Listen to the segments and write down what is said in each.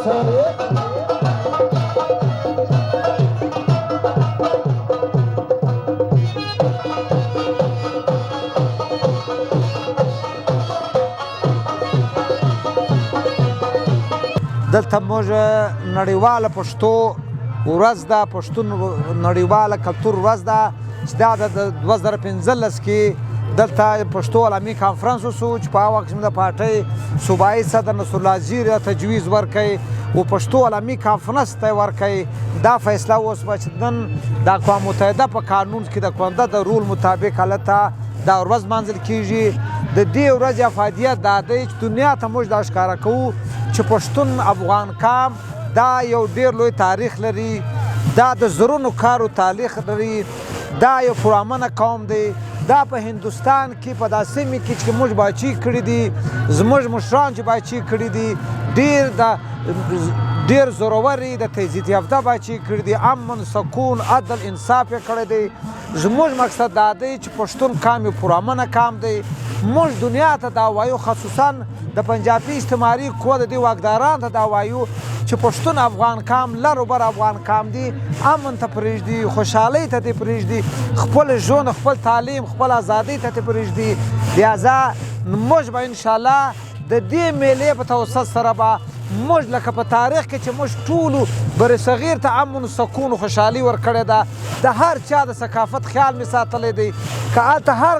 دلته موږ نړیواله پښتو ورځ ده، پښتون نړیواله کلتور ورځ ده چې دا د 2015 کې دلته پښتو عالمي کانفرنس وشو چې په هغه وخت کې د پارټۍ صوبایي صدر نصرالله زیر تجویز ورکړ او پښتو عالمي کانفرنس ته ورکړ. دا فیصله وشوه چې نن د اقوام متحده په قانون کې د کونده د رول مطابق هلته دا ورځ لمانځل کېږي. د دې ورځې افادیت دا دی چې دنیا ته موږ دا ښکاره کوو چې پښتون افغان قام دا یو ډیر لوی تاریخ لري، دا د زرونو کارو تاریخ لري، دا یو پرامنه قوم دی. دا په هندوستان کې په دا سیمې کې چې موږ باچی کړي دي، زموږ مشران چې باچی کړي دي، ډیر زوروري د تهذیب یافته باچی کړي دي، امن، سکون، عدل، انصاف یې کړی دی. زموږ مقصد دا دی چې پښتون قام یو پرامنه قام دی. موږ دنیا ته دا وایو، خصوصا د پنجابي استعماري قوه د دې واکداران ته دا وایو چې پښتون افغان قام لر و بر افغان قام دی، امن ته پرېږدي، خوشحالۍ ته دې پرېږدي، خپل ژوند، خپل تعلیم، خپل ازادۍ ته دې پرېږدي. لهذا موږ به انشاءالله د دې میلې په توسط سره به موږ لکه په تاریخ کې چې موږ ټولو برصغیر ته امن، سکون، خوشحالي ورکړې ده، د هر چا د ثقافت خیال مې ساتلی دی. که هلته هر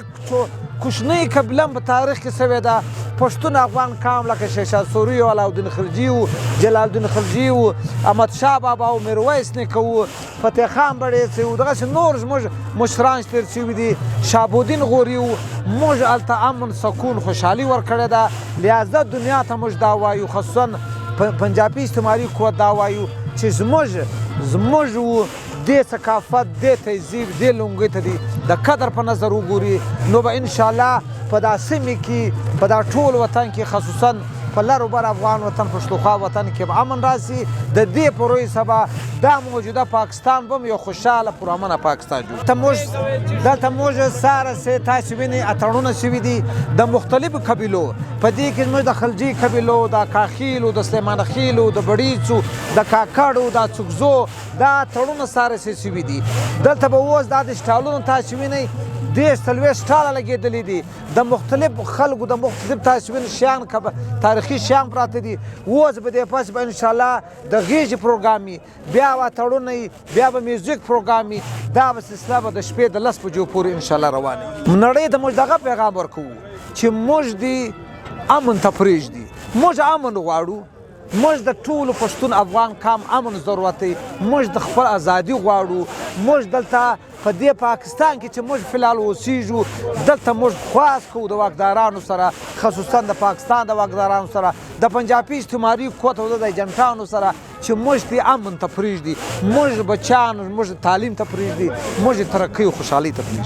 کوچنۍ قبیله هم په تاریخ کې سوې ده، پښتون افغان قام لکه شیرشاه سوري و، علاوالدین خلجي و، جلال الدین خلجي و، احمدشاه بابا و، میرویس نیکه و، فتح خان بړېڅی و، دغسې نور زموږ مشران چې تېر شوي دي، شهاب الدین غوري و، موږ هلته امن، سکون، خوشحالي ورکړې ده. لهذا دنیا ته موږ دا وایو، خصوصا پنجابي استعماري قوت دا وایو چې زموږ و دې ثقافت، دې تهذیب، دې لونګۍ ته دي د قدر په نظر وګوري، نو به انشاءالله په دا سیمې کې، په دا ټول وطن کې، خصوصا په لر و بر افغان وطن، پښتونخوا وطن کې به امن راسي. د دې په روی سبا دا موجوده پاکستان به هم یو خوشحاله پرامنه پاکستان جوړ. دلته موږ ساره سي تاسې وینئ اتڼونه شوي دي د مختلفو قبیلو. په دې کې زموږ د خلجي قبیلو، د کاخیلو، د سلیمان خیلو، د بړیڅو، د کاکړو، د اڅکزو دا اتڼونه ساره سي شوي دي. دلته به اوس دا د سټالونو تاسې وینئ 30 40 سټاله لګېدلي دي، د مختلفو خلکو د مختلف تاسې وینئ شیان، تاریخي شیان پراته دي. اوس به دې پس به انشاءالله د غېږې پروګرام وي، بیا به اتڼونه وي، بیا به میوزیک پروګرام وي. دا به سلسله به د شپې د 10 بجو پورې انشاءالله روانه وي. نړۍ ته موږ دغه پیغام ورکوو چې موږ دې امن ته پرېږدي، موږ امن غواړو، موږ د ټولو پښتون افغان قام امن ضرورت دی، موږ د خپل ازادي غواړو. موږ دلته په دې پاکستان کې چې موږ فلحال اوسیږو، دلته موږ خواست کوو د واکدارانو سره، خصوصا د پاکستان د واکدارانو سره، د پنجابي استعماري قوت او د ایجنټانو سره چې موږ دې امن ته پرېږدي، موږ بچیان موږ تعلیم ته پرېږدي، موږ ترقۍ او خوشحالۍ ته پرېږدي.